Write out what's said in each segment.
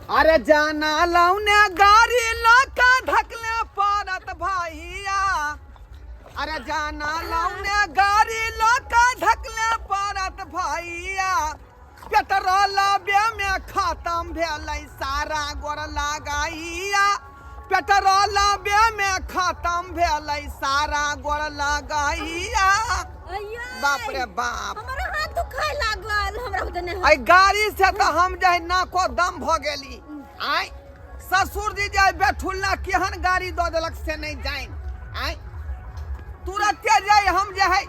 अरे जाना लौने गाड़ी लका धकले पड़त भैया। अरे जाना लौने गाड़ी लका धकले पड़त भैया। पेट्रोल बे में खत्म भेलै सारा गोर लगाइया। पेट्रोल बे में खत्म भेलै सारा गोर लगाइया। बाप रे बाप, हमरा हाथ दुखाय लागल, हमरा बुझे नहीं। एहि गाड़ी से तऽ हम जे है नाको दम भऽ गेली। आय ससुर जी जे बैठुल्ला केहन गाड़ी दऽ देलक से नहीं जानि। आय तुरते जे हम जे है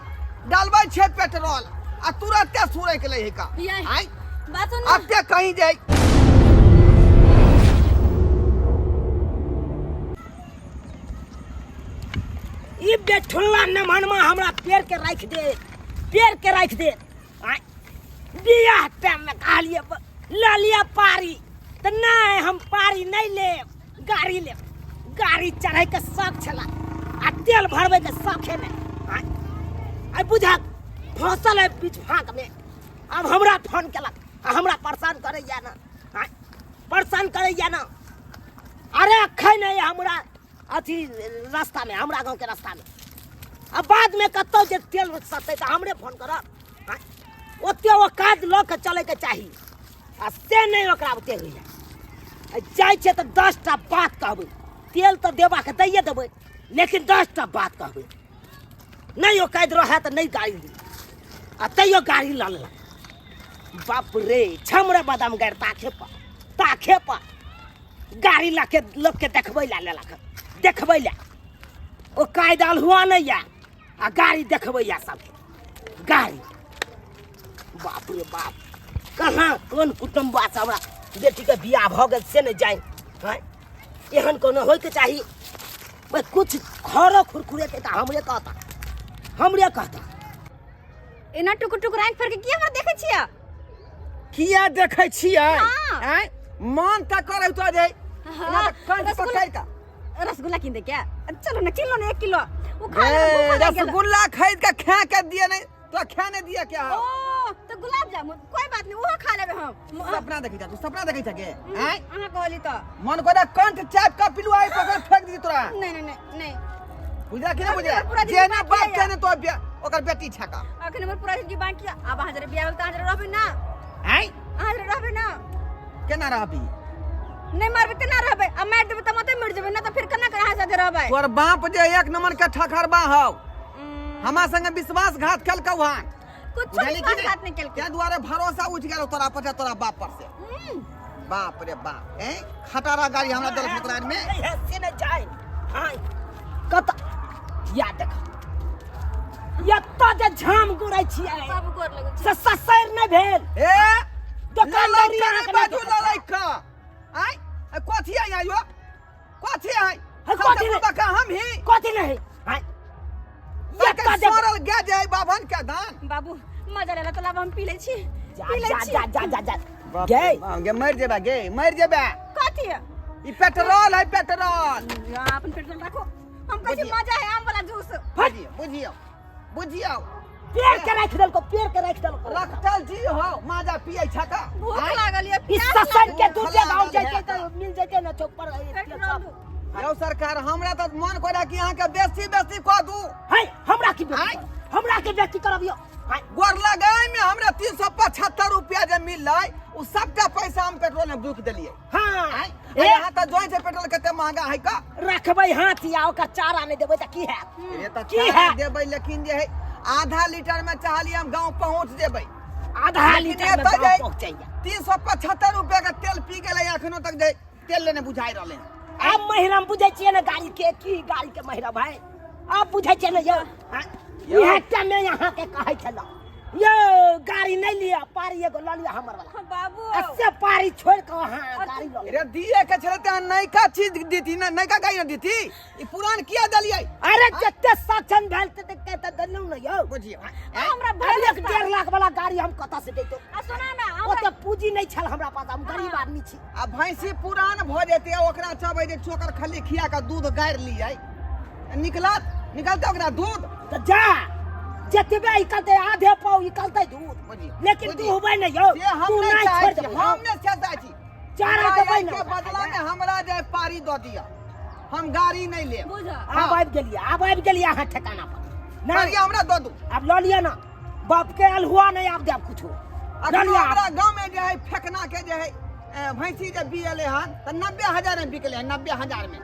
डालबै छै पेट्रोल आ तुरते सुरैक लै है का। आय बात सुन, अते कहीं जे ई बेठुल्ला नमहनमा हमरा पेड़ के राखि दे, पेड़ के राखि दे। आय बियाह टाइम में कहलिए लऽ लिअ पारी, तऽ नहि हम पारी नहि लेब, गाड़ी लेब। गाड़ी चढ़ै के शौक छला आ तेल भरबै के शौके नहि। आय आइ बुझक फसल है बीच फाँक में, आब हमरा फोन केलक आ हमरा परेशान करैया ना। आय परेशान करैया ना। अरे अखन नहि हमरा अथी रास्ता में, हमरा गाँव के रास्ता में, आ बाद में कतौ जे तेल सस्ते तऽ हमरे फोन करत। आँय, ओते औकात लऽ के चलैके चाही आ से नहि ओकरा ओते होइए। आ जाइ छियै तऽ 10टा बात कहबै, तेल तऽ देबाक दैए देबै, लेकिन 10टा बात कहबै। नहि औकात रहए तऽ नहि गाड़ी दी, आ तैयो गाड़ी लऽ लेलक। बाप रे, छमरे बादाम गाड़ि ताखे पर, ताखे पर गाड़ी लऽ के लोकके देखबै लए लेलक, देखबै लए। ओ कायदा हुआ नहि यऽ आ गाड़ी देखबै यऽ सबके गाड़ी। बाप रे बाप, कहाँ कोन कुटुम्बा से हमरा बेटीके बियाह भऽ गेल से नहि जानि। हँ, एहन कोनो होइके चाही? भाई कुछ खरो खुरखुरेतै तऽ हमरे कहता, हमरे कहता। एना टुकुर टुकुर आँखि फाड़ि के की हमरा देखै छियै? किया देखै छियै? हाँ। आँय, मन तऽ करै तो जे हाँ, एना तऽ कंठ रसगुल्ला- पकड़ि कऽ। रसगुल्ला कीन दे क्या? चलो ना, किन लो ना 1 किलो। वो खा लेबै, ए, भूख लागि गेल। रसगुल्ला खरीद के खा के दिए नहीं तो खा नहीं दिया क्या? ओ तो गुलाब जामुन कोई बात नहीं, वो खा लेबै हम। सपना देखै छा तू, सपना देखै छा के? आँय? अहाँ कहली तऽ मन करे कंठ चाप के पिलुआ पकड़ फेंक दी तोरा। नहीं, नहीं, नहीं, नहीं। बुझला कि नहीं बुझला? अखन हमर पूरा जे जिंदगी ना बाकी बाप है। के ने तो ओकर बेटी छा का। अखन हमर पूरा जिंदगी बाकी है। आब अहाँ जरे बियाह भेल तऽ अहाँ जरे रहबै ना। आँय? अहाँ जरे रहबै ना। केना रहबी? नहीं मारबै केना रहबै? आ मारि देबै तऽ मते मरि जेबै ना, तऽ फिर केना के अहाँ साथे रहबै? तोर बाप जे एक नंबर के ठकरबा हौ, हमरा संगे विश्वासघात केलकौ हन। कुछ बुझलियै कि विश्वासघात नहीं केलकै। ताहि दुआरे भरोसा उठि गेल तोरा पर से तोरा बाप पर से। बाप रे बाप, ए खटारा गाड़ी हमरा देलक तोरा में। नहीं है, से नहीं जाए। हाँ, कत या देख, एतऽ जे झाम गुरै छियै, सब गोर लगै छै। से ससैर नहि भेल। ए, दोकानदारी ललैका अहाँके नहि नहि बाजू, देखत। ललैका। आँय, ए, कथी है यहाँ यो? कथी है? है, कथी सबके नहीं? बका हम ही। कथी नहीं? आँय। सबके एतऽ जे सड़ल गै जे है बाभन के धान। बाबू, मजा लेला तऽ लाब हम पी लै छी। जा, पी लै जा, छी। जा, जा, जा, जा। बाप गे। रे बाप, गे, मरि जेबे, गे, मरि जेबे। कथी है? ई पेट्रोल है, पेट्रोल। यहाँ अपन पेट्रोल राखो। हम कहै छी बुझियौ। मजा है आम वाला जूस। बुझियौ, बुझियौ, बुझियौ। पेड़ के राखि देलको, पेड़ के राखि देलको। रखतल जी हो, माजा पियै छ का? भूख आँय? लागल ये, ई प्यास ससर लागल के ये। दूध भूख जे गाँव लागल जैते है। तऽ मिल जैते ने चौक पर, ए, तेल पेट्रोल सब। दू। यौ सरकार, हमरा तऽ मन करे कि अहाँके बेसी बेसी कऽ दू। है, हमरा की बेसी आँय? करब? हमरा के बेसी करब यौ? आँय? गोर लगाय में हमरा 375 रुपया जे मिललै, उ सबटा पैसा हम पेट्रोल में बुक देलियै। हाँ। आँय? ए? यहाँ तऽ जोइ छै पेट्रोल कते महंगा है का? रखबै हाथ या ओकर चारा नहि देबै तऽ की हैत? रे तऽ की चारा हैत? देबै, लेकिन जे है आधा लीटर में चाहलियै हम गांव पहुंच जेबै। आधा लेकिन लीटर में एतऽ गांव जे पहुंचैया। 375 रुपया के तेल पी गेलै, एखनो तक जे तेल लेने बुझाइ रहलै हन। आब महिरम बुझै छियै ने गाड़ी के, की गाड़ी के महिरम है, आब बुझै छियै ने यौ? हाँ? यौ। इएह टाइम में अहाँके कहै छलहुँ यौ, गाड़ी नहि लिअ, पारी एगो लऽ लिअ हमर वाला। हाँ, बाबू। आ से पारी छोड़ि कऽ अहाँ गाड़ी लऽ लिअ। रे दिए के छलै तऽ नयका चीज दीती ने, नयका गाड़ी ने दीती, ई पुरान किया देलियै? अरे जते सक्षम भेल तते के तऽ देलहुँ ने यौ। बुझियौ। आ, हमरा अब भरि एक 1.5 लाख वाला गाड़ी हम कतऽ से दैतहुँ? आ सुना ना, हमरा ओते पूंजी नहि छल हमरा पास, हम गरीब आदमी छी। आ भैंसी पुरान भऽ जेतै, ओकरा चाहबै जे चोकर खल्ली खिया कऽ दूध गारि लियै, निकलत निकलतै ओकरा दूध? तऽ जा जतबे निकलतै आधे पाव निकलतै दूध, बुझियौ, लेकिन बुझियौ। दुहबै नहि यौ। से हम तू नहि नहि चाहै छोड़ि छी, देबै। हम नहि से चाहै छी। चारा हमरा देबै ने के ओकरा बदला खाइ में लए। हमरा जे पारी दऽ दिअ, हम गाड़ी नहि लेब। बुझ। आब आबि गेलियै, आब आबि गेलियै अहाँ ठेकाना पर। नहि पारी हमरा दऽ दू। आब लऽ लिअ ने, बाप के अलहुआ नहि आब देब कुछो। लऽ अखनो लिअ हमरा आब। गाँव में जे है फेकना के जे है भैंसी जे बियले हन तऽ 90,000 में बिकले हन, 90,000 में।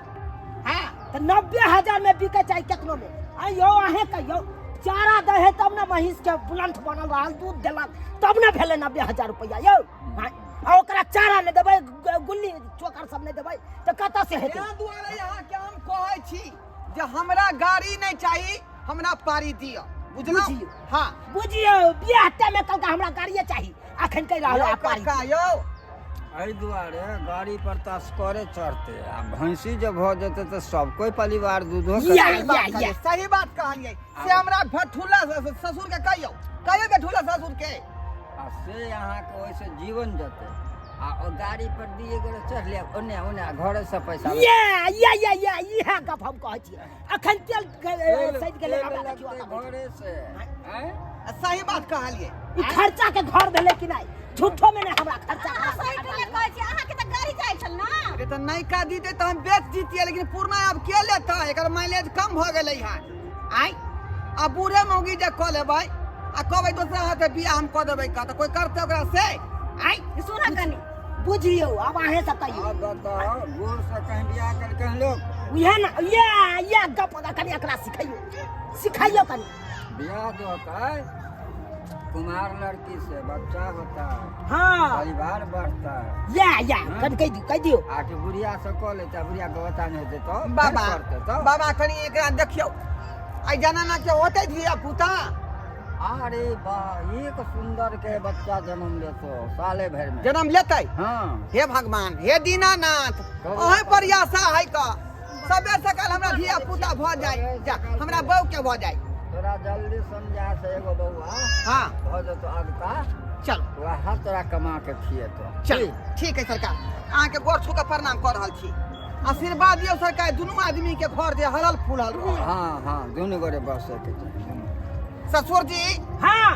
हाँ। तऽ 90,000 में बिकै चाही केतनो में। आइयो अहें कहियौ, चारा दै है तब ने महींस के बुलंद बनल रहल, दूध देलक तब ने भेलै 90,000 रुपैआ यौ। हाँ, आ ओकरा चारा नहि देबै, गुल्ली चोकर सब नहि देबै तऽ कतऽ से हेतै? एहि दुआरे अहाँके हम कहै छी जे हमरा गाड़ी नहि चाही, हमरा पारी दिअ, बुझलहुँ? बुझियौ। हाँ। बुझियौ, बियाह टाइम में कहलकै हमरा गाड़िए चाही, अखन कहि रहल यौ है पारी। काका यौ, एहि दुआरे गाड़ी पर तऽ असगरे चढ़तै आ भैंसी जे भऽ जेतै तऽ सब कोइ परिवार दूधो के या, सही बात या, कहलियै, या। सही बात कहलियै। से हमरा भठुला ससुर के कहियौ, कहियौ भठुला ससुर के। आ से अहाँके ओहिसँ जीवन जेतै आ ओ गाड़ी पर दिए गोरे चढ़ लिअ ओने ओने आ घरे से पैसा लऽ- या या या या, इएह गप हम कहै छियै। अखन तेल सैद गेलै तेल हमरा, देखियौ लगतै एतऽ। घरे से आँय? आ सही बात कहलियै। ई खर्चा के घर भेलै कि नहि? झूठो में नहि हमरा खर्चा अहाँ सही के कहै छी, अहाँके तऽ गाड़ी जाइ छल ने। अरे तऽ नयका दीते तऽ हम बेच जीतियै, लेकिन पुरना आब के लेतै? एकर माइलेज कम भऽ गेलै हन। आँय, आ बूढ़े मौगी जे कऽ लेबै आ कहबै दोसरा हाथे बियाह हम कऽ देबै का, तऽ कोइ करतै ओकरा से? आँय। सुनऽ कनी। बुझियौ, आब अहें सब कहियौ। आब बताउ, बूढ़ से कहीं बियाह करके लोग उएह ने, इएह इएह गप कनि एकरा सिखैयौ, सिखैयौ कनि। बियाह जो होता है कुमार लड़की से बच्चा होता है, हाँ, परिवार बढ़ता है। या या, कनि कहि दियौ, कहि दियौ। आके बुढ़िया से कऽ लेते, बुढ़िया के बच्चा नहीं होते तो बाबा फेर करते तो। बाबा कनि एकरा देखियौ, एहि जनाना के होतै धिया पुता? अरे वाह, एक सुंदर के बच्चा जन्म लेतो साले भर में। जन्म लेतै? हाँ। हे भगवान, हे दीनानाथ, अहीं पर आशा है का सबेर सकाल हमरा धिया पुता भऽ जाय, जा हमरा बहू के भऽ जाय। तोरा जल्दी समझा से एगो बउआ हाँ भऽ जेतो अगता। चल वएह तोरा कमा के खिएतो। चल ठीक है सरकार, अहाँके गोर छू के प्रणाम कऽ रहल छी, आशीर्वाद दियौ सरकार, दुनू आदमी के घर जे हरल फूलल रहै। हाँ हाँ, दुनू गोरे बसे के चाही। ससुर जी। हाँ,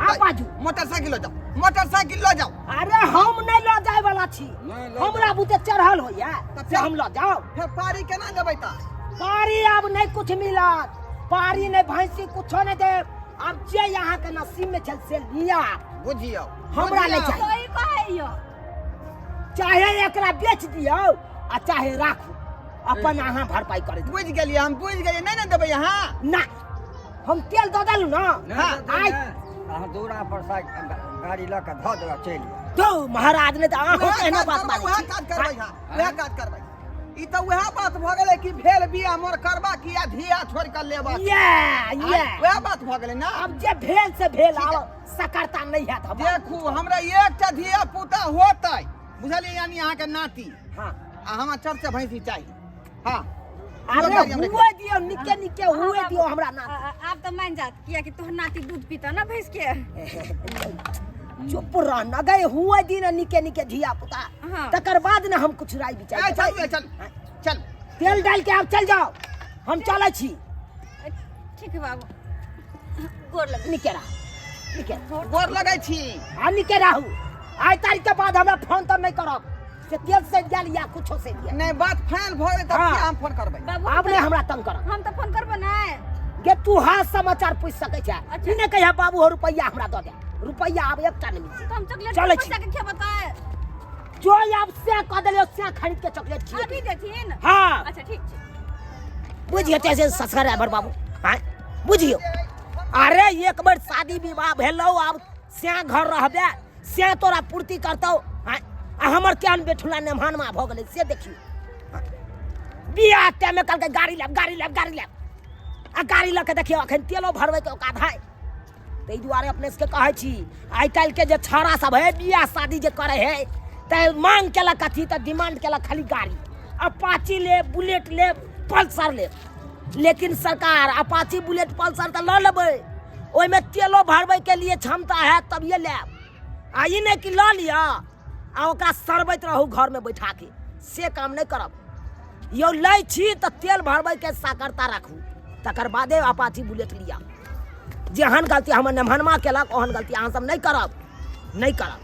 आप बाजू। मोटरसाइकिल लऽ जाओ, मोटरसाइकिल लऽ जाओ। अरे हम नहीं लऽ जाय वाला छी। नहीं लऽ हमरा जाओ। बुते चढ़ल होइया तऽ से हम लऽ जाओ। फेर पारी केना देबै तऽ? पारी आब नहीं कुछ मिलत, पारी नहीं, भैंसी कुछो नहीं देब। आब जे यहाँ के नसीब में छल से लिया। बुझियौ, हमरा नहीं बुझियौ। चाही। सही कहैयो। चाहे एकरा बेच दियौ आ चाहे राखू, अपन अहाँ भरपाई करैत। बुझि गेलियै, हम बुझि गेलियै। नहि ने देबै अहाँ? ना, हम तेल दऽ देलहुँ ने। नहि देतै आइ ने, अहाँ दूरा पर गाड़ी लऽ कऽ धऽ देबै, चलि जाउ। तो महाराज ने तऽ अहूँ उएह एहने काज बात करबै, बाजै उएह छी। काज करबै, हाँ, उएह काज करबै। ई तऽ उएह बात भऽ गेलै कि भेल बियाह मोर करबा कि आ धिया छोड़ि कऽ लेबा। ये ये उएह बात भऽ गेलै ने। आब जे भेल से भेल, ठीक है। आब सकरता नहीं हैत हमरा। देखू, हमरा एकटा धिया पुता होतै, बुझलियै, यानी अहाँके नाती। हाँ। आ हमरा चर्चे भैंसी चाही। हाँ। अरे गाड़ी हम हुए दियौ, निके निके हुए दियौ हमरा नाती। आब तऽ मान जात, कियाकि तोहर नाती दूध पीता ना भैंस के। चुप रह न गए, हुए दिन निके निके धिया पुता। हाँ। तकर बाद ने हम कुछ राय विचार ए, देबै। चल, ए, चल चल, तेल डाल के आब चल जाओ, हम चलै छी। ठीक है बाबू, गोर लग। निके रह, निके। गोर लगै छी। आ निके रहू, आइ तारीख के बाद हमरा फोन तऽ नहि करब से तेल से गेल या कुछो से गेल। नहि, बात फाइनल भऽ गेलै तब हाँ। हम फोन करबै। बाबू, आब नहि हमरा तंग करब। हम तऽ फोन करबो नहि। गे तू हाल समाचार पूछि सकै छै। अच्छा। ई नहि कहिया बाबू हो रुपैआ हमरा दऽ दे, रुपैआ आब एकटा नहि मिलतै। तऽ हम चॉकलेट चलै पैसा छी। के खेबै तऽ जो आब से कऽ देलियौ से खरीद के चॉकलेट खिएबै। अभी देथिन? हाँ। अच्छा ठीक छै। बुझियौ से ससुर ड्राइवर बाबू, हाँ बुझियौ। अरे एक बेर शादी विवाह भेलौ, आब से घर रहबे से तोरा पूर्ति करतौ। हाँ, आ हमर केहन बेठुला नेमहानमा भऽ गेलै से देखियौ। बियाह टाइममे कहलकै गाड़ी लेब, गाड़ी लेब, गाड़ी लेब, आ गाड़ी लऽ के देखियौ अखन तेलो भरबैके औकात है। ताहि दुआरे अपने सबके कहै छी, आइ काल्हिके जे छौड़ा सब है बियाह शादी जे करै है तऽ मांग केलक अथी तऽ डिमांड केलक खाली गाड़ी, अपाची लेब, बुलेट लेब, पल्सर लेब। लेकिन सरकार अपाची बुलेट पल्सर तऽ लऽ लेबै, ओहिमे तेलो भरबैके लिए क्षमता हैत तभिए लेब। आ ई नहि कि लऽ लिअ आ ओकरा सरबैत रहू घरमे बैठाके, से काम नहि करब यौ। लै छी तऽ तेल भरबैके साकरता राखू, तकर बादे अपाची बुलेट लिअ। जेहन गलती हमर नेमहनमा केलक ओहन गलती अहाँ सब नहि करब, नहि करब।